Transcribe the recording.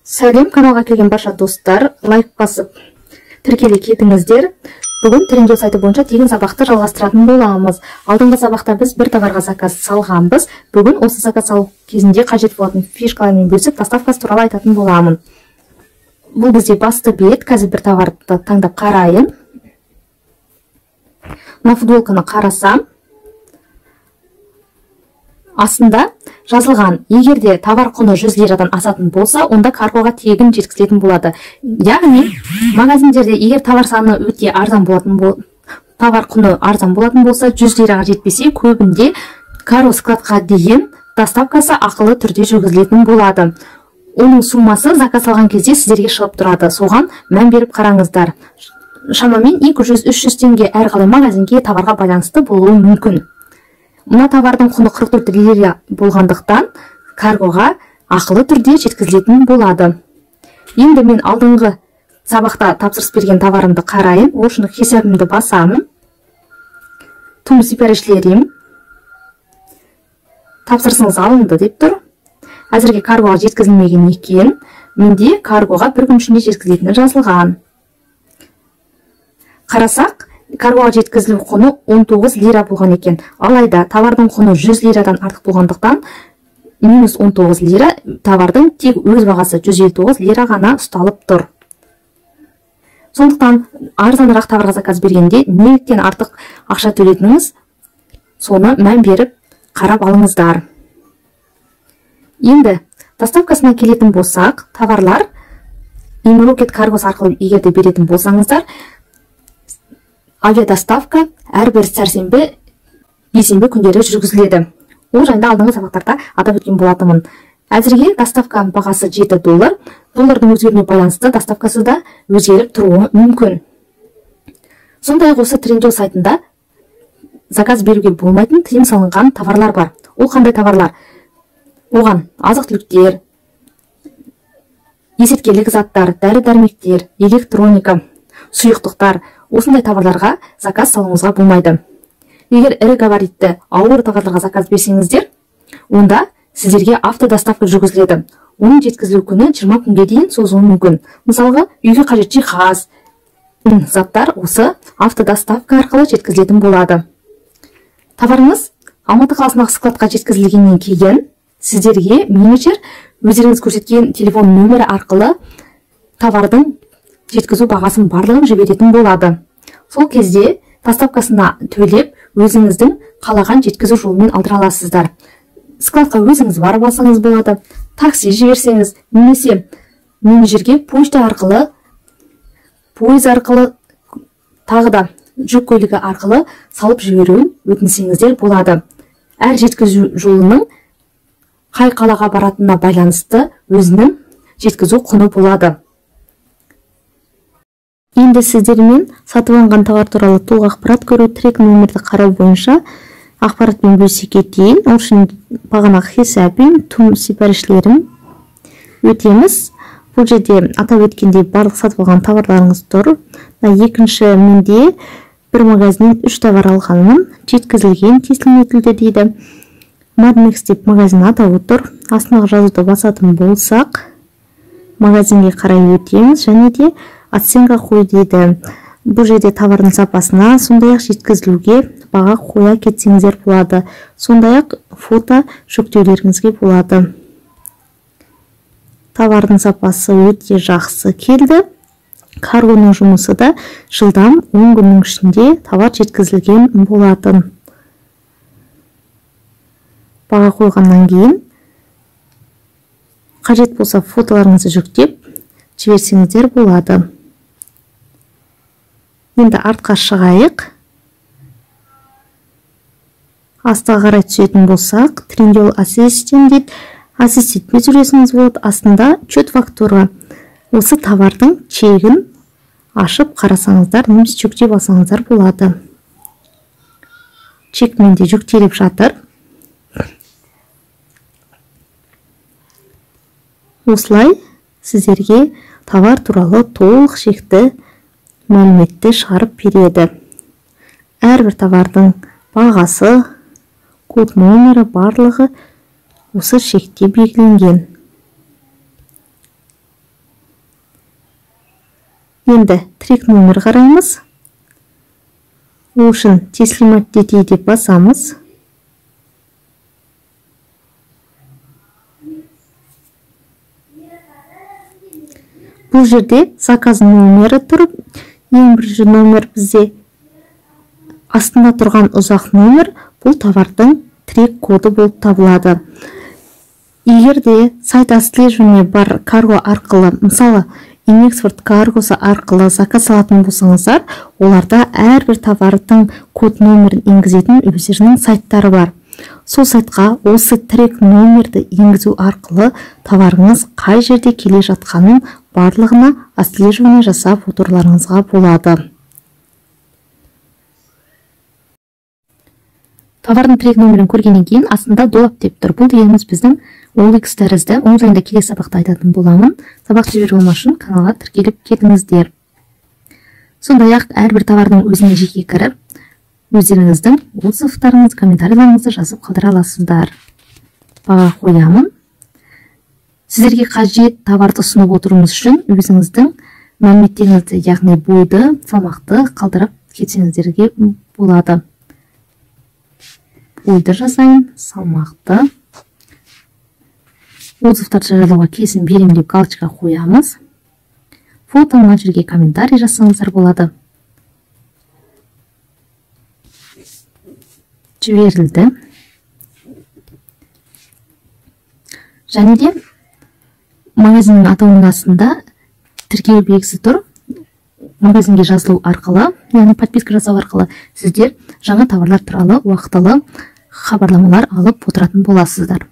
Сәлем каналға келген барша достар, лайк басып тіркеле кетіңіздер. Бүгін Trendyol сайты бойынша тегін сабақты жалғастыратын боламыз. Алдыңғы сабақта біз бір товарға заказ салғанбыз. Бүгін осы заказ салу кезінде қажет болатын фишкалармен бөлісіп, доставкасы туралы айтатын боламын. Бұл бізде басты бет. Қазір бір товарды таңдап қарайын. Мына футболканы қарасам, астында жазылған, егер де товар құны 100 лирадан асатын болса, онда каргоға тегін жеткізілетін болады. Яғни магазиндерде егер товар саны өте арзан болатын, товар құны арзан болатын болса, 100 лираға жетпесе, көбінде карго складқа дейін доставкасы ақылы түрде жүргізілетін болады. Оның суммасы заказ алған кезде сіздерге шығып тұрады. Соған мән беріп қараңыздар. Шамамен 200-300 теңге әр қалай магазинге товарға байланысты болуы мүмкін. Мына товардың құны 44 лира болғандықтан каргоға ақылы түрде жеткізілетін болады. Енді мен алдыңғы сабақта тапсырыс берген товарымды қарайын. Ол үшін хесабымды басамын. Tüm siparişlerim. Тапсырысыңыз алынды деп тұр. Әзірге каргоға жеткізілмеген екен. Менде каргоға бір күн ішінде жеткізілетіні жазылған. Қарасақ, каргоға жеткізілу құны 19 лира болған екен. Алайда товардың құны 100 лирадан артық болғандықтан минус 19 лира, товардың тек өз бағасы 159 лира ғана ұсталып тұр. Сондықтан арзанырақ товарға заказ бергенде неліктен артық ақша төлейтініңіз, соны мән беріп қарап алыңыздар. Енді доставкасына келетін болсақ, товарлар Imrocket каргос арқылы егер де беретін болсаңыздар, авиадоставка әрбір сәрсенбі, бейсенбі күндері жүргізіледі. Ол жайында алдыңғы сабақтарда атап өткен болатынмын. Әзірге доставка бағасы 7 доллар. Доллардың өзгеруіне байланысты доставкасы да өзгеріп тұруы мүмкін. Сондай-ақ осы Trendyol сайтында заказ беруге болмайтын тыйым салынған товарлар бар. Ол қандай товарлар? Оған азық-түліктер, есірткілік заттар, дәрі-дәрмектер, электроника, сұйықтықтар, осындай товарларға заказ салуыңызға болмайды. Егер ірі габаритті ауыр товарларға заказ берсеңіздер, онда сіздерге автодоставка жүргізіледі. Оның жеткізілу күні 20 күнге дейін созылуы мүмкін. Мысалға, үйге қажет жиһаз, заттар осы автодоставка арқылы жеткізілетін болады. Товарыңыз Алматы қаласындағы складқа жеткізілгеннен кейін сіздерге менеджер өздеріңіз көрсеткен телефон нөмірі арқылы товардың жеткізу бағасын барлығын жіберетін болады. Сол кезде доставкасына төлеп, өзіңіздің қалаған жеткізу жолымен алдыра аласыздар. Складқа өзіңіз барып алсаңыз болады, такси жіберсеңіз, немесе менеджерге почта арқылы, пойыз арқылы, тағы да жүк көлігі арқылы салып жіберуін өтінсеңіздер болады. Әр жеткізу жолының қай қалаға баратынына байланысты өзінің жеткізу құны болады. Енді сіздермен сатып алынған товар туралы толық ақпарат көру, трек нөмірді қарау бойынша ақпаратпен бөлісе кетейін. Ол үшін бағанағы хесабым, tüm siparişlerim өтеміз. Бұл жерде атап өткендей барлық сатып алған товарларыңыз тұр. Мына екінші менде бір магазиннен 3 товар алғанмын. Жеткізілген, теслім етілді дейді. Madmex деп магазин атауы тұр. Астындағы жазуды басатын болсақ, магазинге қарай өтеміз және де оценка қой дейді. Бұл жерде товардың сапасына, сондай-ақ жеткізілуге баға қоя кетсеңіздер болады. Сондай-ақ фото жүктеулеріңізге болады. Товардың сапасы өте жақсы келді. Каргоның жұмысы да жылдам, 10 күннің ішінде товар жеткізілген болатын. Баға қойғаннан кейін қажет болса фотоларыңызды жүктеп жіберсеңіздер болады. Енді артқа шығайық. Астыға қарай түсетін болсақ, Trendyol Assistant дейді. Ассистентпен сөйлесіңіз болады. Астында счет фактура. Осы товардың чегін ашып қарасаңыздар, немесе жүктеп алсаңыздар болады. Чек менде жүктеліп жатыр. Осылай сіздерге товар туралы толық шекті мәліметті шығарып береді. Әрбір товардың бағасы, код нөмірі барлығы осы шекте белгіленген. Енді трек номер қараймыз. Ол үшін теслимат детей деп басамыз. Бұл жерде заказ номері тұр. Ең бірінші номер бізде астында тұрған ұзақ номер, бұл товардың трек коды болып табылады. Егер де сайт отслеживание бар карго арқылы, мысалы, Инэкспорт каргосы арқылы заказ алатын болсаңыздар, оларда әрбір товардың код номерін енгізетін өздерінің сайттары бар. Сол сайтқа осы трек номерді енгізу арқылы товарыңыз қай жерде келе жатқанын барлығына отслеживание жасап отыруларыңызға болады. Товардың трек номерін көргеннен кейін астында доллар деп тұр. Бұл дегеніміз біздің OLX тәрізді. Ол жайында келесі сабақта айтатын боламын. Сабақ жіберіп алмас үшін каналға тіркеліп кетіңіздер. Сондай-ақ әрбір товардың өзіне жеке кіріп, өздеріңіздің отзывтарыңыз, комментарийлеріңізді жазып қалдыра аласыздар. Баға қоямын. Сіздерге қажет товарды ұсынып отыруыңыз үшін өзіңіздің мәліметтеріңізді, яғни бойды, салмақты қалдырып кетсеңіздерге болады. Бойды жазайын, салмақты. Отзывтарды жариялауға келісім беремін деп галочка қоямыз. Фото мына жерге комментарий жазсаңыздар болады. Жіберілді. Және де магазиннің атауының астында тіркеу белгісі тұр. Магазинге жазылу арқылы, яғни подписка жасау арқылы сіздер жаңа товарлар туралы уақытылы хабарламалар алып отыратын боласыздар.